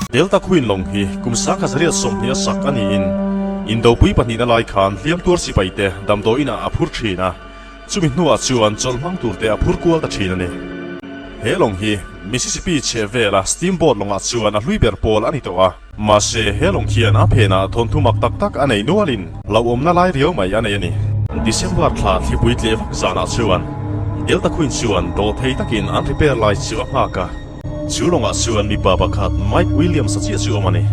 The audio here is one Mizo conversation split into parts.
Delta Queen lawng hi kum 1820 a sak a niin Indopui pahnihna lai khan hliam tuar sipaite damdawiinah a phur thin a, chumi hnuah chuan chawlh hmang turte a phur kual ta thin a ni. He lawng hi Mississippi chheh vela steamboat lawngah chuan a hlui ber pawl a ni tawh a, mahse he lawng hian a phenah thawnthu mak tak tak a nei nualin hlauhawmna lai riau mai a nei a ni. December thla thlipui tleh vak zanah chuan Delta Queen chuan dawhthei takin an repair lai chu a nghak a. Chu lawngah chuan mipa pakhat Mike Williams-a chiah chu awm a ni.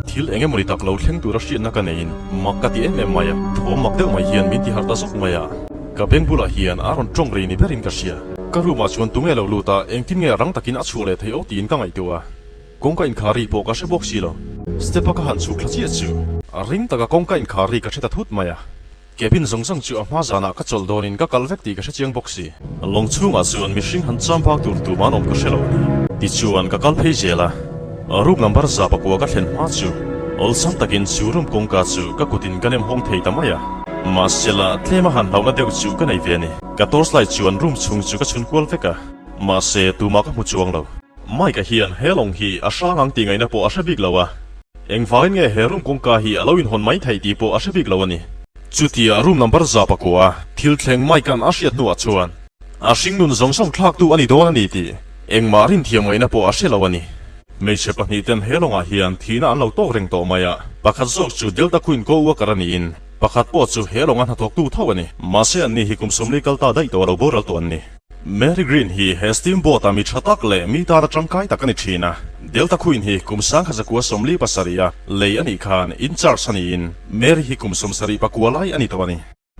Thil eng emawni tak lo thleng tura hriatna ka neiin mak ka ti em em mai a, thawm mak deuh mai hian min ti harh ta zawk mai a. Ka beng bulah hian a rawn tawng rei ni berin ka hria. Ka room ah chuan tunge lo lut a, engtin nge rang takin a chhuah leh theih aw tiin ka ngaihtuah a. Kawngka inkhar ri pawh ka hre bawk si lo. Step a ka han chhuk thla chiah chu a ring taka kawngka inkhar ri ka hre ta thut mai a. Cabin zawng zawng chu a hma zanah ka chawlh dawnin ka kal vek tih ka hre chiang bawk si. Lawng chhungah chuan mihring han cham vak tur tuman awm ka hre lo. Tichuan ka kal phei zel a, room number 109 ka thlen hma chu awlsam takin chu room kawngka chu ka kutin ka nem hawng thei ta mai a. Mahsela tlem a han hlauhna deuh chu ka nei ve a ni. Ka torchlight chuan room chhung chu ka chhun kual vek a, mahse tumah ka hmu chuang lo. Mike-a hian he lawng hi a hrang ang tih ngaihna pawh a hre bik lo a. Engvangin nge he room kawngka hi a lo inhawn mai theih tih pawh a hre bik lo a ni. Chutia room number 109 thil thleng Mike-a'n a hriat hnuah chuan a hringnun zawng zawng thlaktu a ni dawn a ni tih engmah rinthiam ngaihna pawh a hre lo a ni. Hmeichhe pahnih ten he lawngah hian thihna an lo tawk reng tawh mai a, pakhat zawk chu Delta Queen co-worker a niin pakhat pawh chu he lawnga hnathawktu tho a ni. Mahse anni hi kum 40 kal ta daih tawh a lo boral tawh an ni. Mary Green hi he steamboat a mi tha tak leh mi tana tangkai tak a ni thin a. Delta Queen hi kum 1947 a lei a nih khan in charge a niin Mary hi kum 79 lai a ni tawh a ni.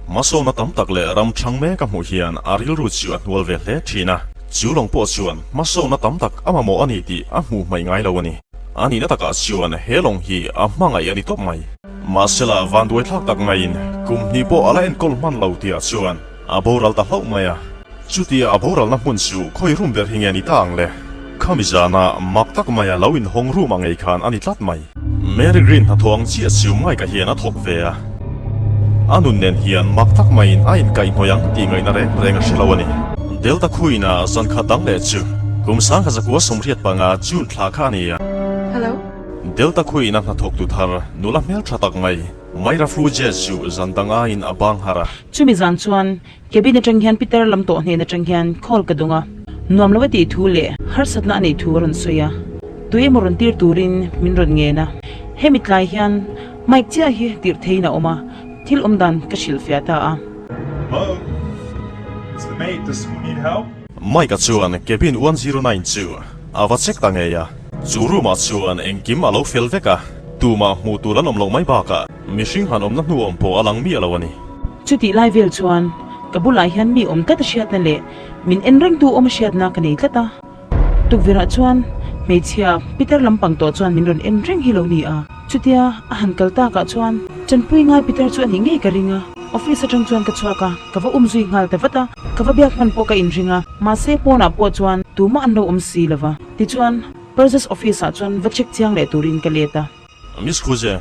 Hmasawna tam tak leh ram thang mek a hmuh hian a rilru chu a hnual ve hle thin a. Chu lawng pawh chuan hmasawna tam tak a mamawh a ni tih a hmuh hmaih ngai lo a ni. A nihna takah chuan he lawng hi a hmangaih a ni tawp mai. Mahsela vanduaithlak tak maiin kum hnih pawh a la enkawl hman lo tihah chuan A boral ta hlauh mai a. Chutia a boralna hmun chu khawi room ber hi nge ni ta ang le? Khami zana mak tak maia lo inhawng room ang ei khan a ni tlat mai. Mary Green hnathawh ang chiah chu Mike-a hian a thawk ve a. A nun nen hian mak tak maiin a inkaihhnawih ang tih ngaihna reng reng a hre lo a ni. Delta Queen-a zan khat dang leh chu kum 1985 June thla kha a ni a. Hello. Delta Queen-a hnathawktu thar nula hmeltha tak mai. Myra Fruges chu zan dang aiin a bang har a. Chumi zan chuan cabin atang hian Peter lam tawh hnen atang hian call ka dawng a, nuam lo a tih thu leh harsatna a neih thu a rawn sawi a, tui emaw rawn tir turin min rawn ngen a. Hemi tlai hian Mike chiah hi tirh theiin a awm a, thil awm dan ka hrilhfiah ta a. Hello, it's the mate, does someone need help? Mike-a chuan cabin 109 chu a va check ta ngei a, chu room ah chuan engkim a lo fel vek a. Tumah hmuh tur an awm loh mai bakah mihring han awmna hnu awm pawh a lang miah lo a ni. Chutih lai vel chuan ka bulah hian mi awm tlat a hriatna leh min en rengtu awm a hriatna ka nei tlat a. Tukverhah chuan hmeichhia Peter lampang tawh chuan min rawn en reng hi lo ni a. Chutia a han kal takah chuan Tanpui ngai Peter chu a nih ngei ka ring a. Office atang chuan ka chhuak a, ka va um zui nghal ta vat a. Ka va biak hman pawh ka inring a, mahse pawnah pawh chuan tumah an lo awm si lo va. Tichuan. Purses office ah chuan va check chiang leh turin ka let a. Miss Khuze,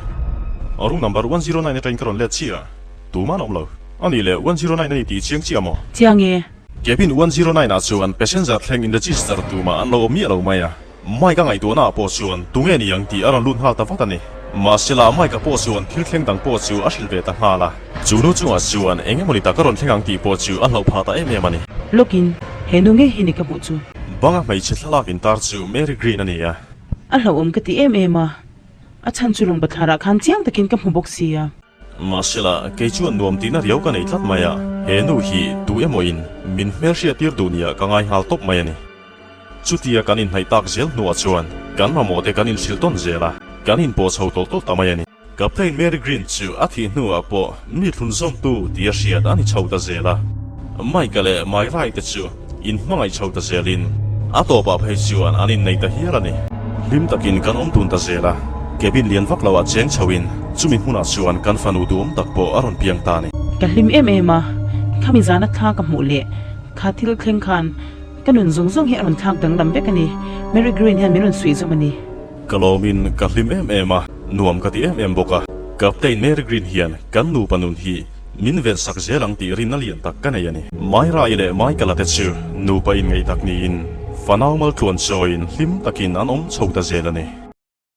room number 109 atangin ka rawn let chiah a, tumah an awm lo. A nih leh 109 a ni tih chiang chiah maw? Chiang e. Cabin 109 ah chuan passenger thleng in register tumah an lo awm miah lo mai a. Mike a ngaihtuahna ah pawh chuan tunge ni ang tih a rawn lut nghal ta vat a ni. Mahsela Mike a pawh chuan thil thleng dang pawh chu a hrilh ve ta nghal a. Chu nu chungah chuan eng emawni tak a rawn thleng ang tih pawh chu a hlauh phah ta em em a ni. Lawkin, he nu ngei hi ni ka hmuh chu. Banga hmeichhe thlalak intar chu Mary Green a ni a. A hlauhawm ka ti em em a, a chhan chu lawng bathlarah khan chiang takin ka hmu bawk si a. Mahsela, kei chuan nuam tihna riau ka nei tlat mai a, he nu hi tu emawin min hmelhriat tir duh nia ka ngai nghal tawp mai a ni. Chutia kan inhnaih tak zel hnuah chuan kan mamawh te kan inhrilh tawn zel a, kan inpawh chho tawlh tawlh ta mai a ni. Captain Mary Green chu a thih hnuah pawh mi thlunzawmtu tia hriat a ni chho ta zel a. Mike-a leh Myra-i te chu inhmangaih chho ta zelin a tawpah phei chuan an innei ta hial a ni. Hlim takin kan awm dun ta zel a, cabin lian vak loah cheng chhoin chumi hmunah chuan kan fanu duhawm tak pawh a rawn piang ta a ni. Ka hlim em em a, khami zana thla ka hmuh leh kha thil thleng khan ka nun zawng zawng hi a rawn thlak danglam vek a ni. Mary Green hian min rawn suih zawm a ni. Ka lawmin ka hlim em em a, nuam ka ti em em bawk a. Captain Mary Green hian kan nupa nun hi min ven sak zel ang tih rinna lian tak ka nei a ni. Myra-i leh Michael-a te chu nupa inngeih tak niin fanau maltluan chawiin hlim takin an awm chho ta zel a ni.